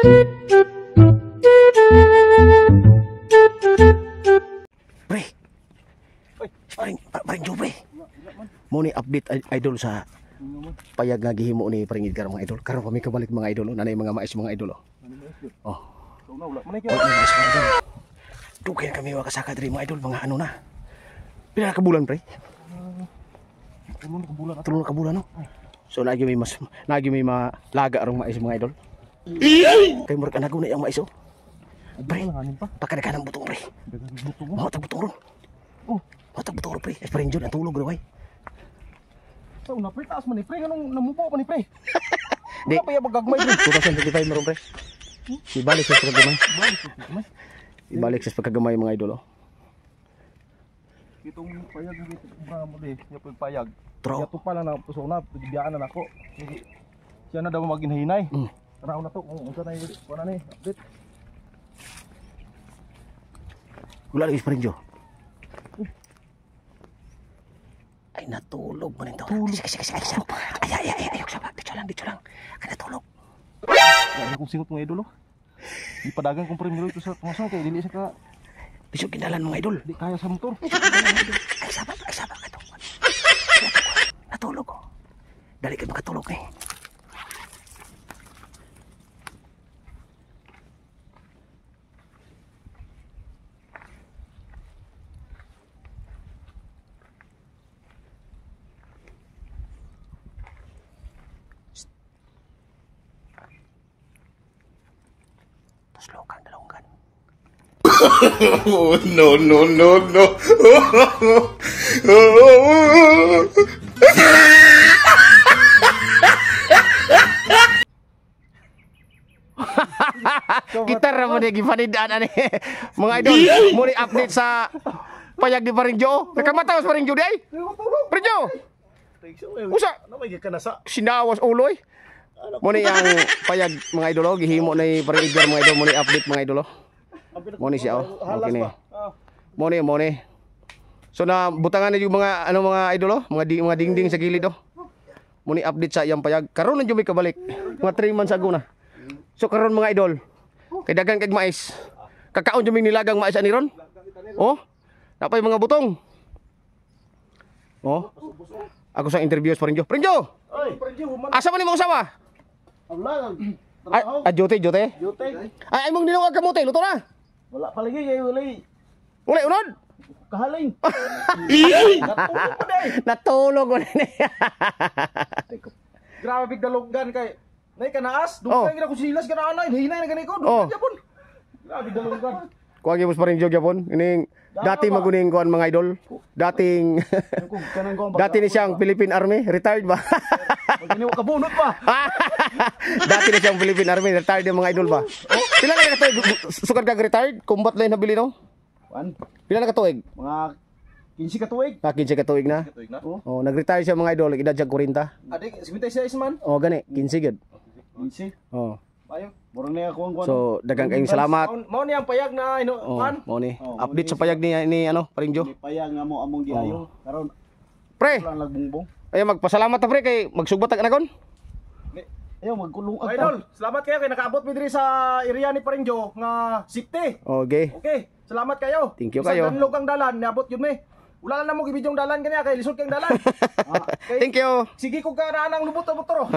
Pre. Paring Joe, pre. Mo ni update idol sa payag nga gihimo ni Paring Edgar, mga idol. Karon kami kabalik, mga idol, oh. Nanay mga mais, mga idol, oh. Oh. So na wala man Wala na mais, mga idol. Dugay na kami wakasaka diri, mga idol, mga ano na. Pila na ka bulan, pre? Tulo na ka bulan. Tulo na ka bulan, no? So lagi may malaga arong mais, mga idol. Kay murag anago na iyang mais, oh. Pre, pakadagan ang butong, pre. Mo tag butong ron. Oh. Mo tag butong ron, pre. Es paring John, ang tulog ro, ay. Sa una, pre, taas man ni pre, ganong namupo pa ni pre. Di. Wala pa yung gagmay, pre. 2025 meron, pre. Ibalik sa pagkagamay. Ibalik sa pagkagamay, mga idol, oh. Itong payag dito, bra mo di, nya pag payag. Tro. Yato pa lang na so na biyaan na nako. Siya na daw maginhinay. Tanaw na to kung unsa na kuan na ni update. Wala lagi paring Joe. Ay, natulog man ito. Sige, sige, sige, sige. Ay, ay, ay, ay, ay, dito lang, dito lang. Ay, natulog. Wala akong singot, mga idol, oh. Di padagan kong premiero ito sa tumasan kay dili siya ka Bisyo kinalan, mga idol. di kaya sa motor. Bisyo kinalan, mga idol. Ay, sabak, ay, sabak. Ito. Natulog, oh. Dali kayo makatulog, eh. Tuslokan, dalawang. Oh, no, no, no, no. Gitar mo ni gipanidaan ani. Mga idol, mo ni update sa payag ni Paring Joe. Nakamata mas Paring Joe di ay. Paring Joe. Usa? Ano may gikanasa? Sinawas ulo eh. Mo ni ang payag, mga idol, oh, gihimo ni Paring Edgar, mga idol, mo ni update, mga idol, oh. Mo ni siya, oh. Okay ni. Mo ni, mo ni. So na butangan na yung mga ano, mga idol, oh, mga dingding sa gilid, oh. Mo ni update sa iyang payag. Karon na jud may kabalik. Mga 3 months ago na. So karon, mga idol, kay daghan kag mais. Kakaon jud may nilagang mais ani ron. Oh. Napay mga butong. Oh. Ako sa interviews, Paring Joe. Paring Joe! Oy, pre, human. Asa man nimo usawa? Wala. Ay, ah, jote, jote. Jote. Ay, ay mong niluwag kamote, luto na. Wala pa lagi kay wala. Uli, unod. Kahaling. Natulog pa day. Natulog ko ni. Grabe big dalonggan kay nay kanaas, Oh. dugay gid ako silas kana anay, hinay na gani ko, Oh. dugay gyapon. Grabe dalonggan. Kuha gyud pa rin jog yapon. Ining dati maguning kuan, mga idol. Dating Kanang ko dati ni siyang Philippine Army, retired ba? Maginiwa ka bunot pa. Dati ni siyang Philippine Army, retired yung mga idol ba? Oh, pila na ka tuig sukad kag retired? Combat line nabili no? Wan, Pila na ka tuig? mga 15 ka tuig. Ah, 15 ka tuig na. Tuig na. Oh. Oh, nag-retire siya, mga idol, edad siya 40. Adi 56 man. Oh, gani, 15 gyud. 15. Oh. Ayo, murag na ako ang kuan. So, daghang kayong salamat. Mao ni ang payag na ino Oh, kan. mao ni. Oh, Update sa payag ni ano, Paring Joe. Payag nga mo among giayo karon Pre, lang lagbungbong. ay magpasalamat ta, pre, kay magsugbat ang anagon. Ayaw magkulong Ay, idol, salamat kayo kay nakaabot mi diri sa area ni Paring Joe nga safety. Okay. Okay, salamat kayo. Thank you Bisan kayo. Danlog ang dalan, niabot yun mi. Wala na mo gibidyong dalan kanya kay lisod kang dalan. Ah, kay, Thank you. Sige ko ka ang lubot ang motor. Oh.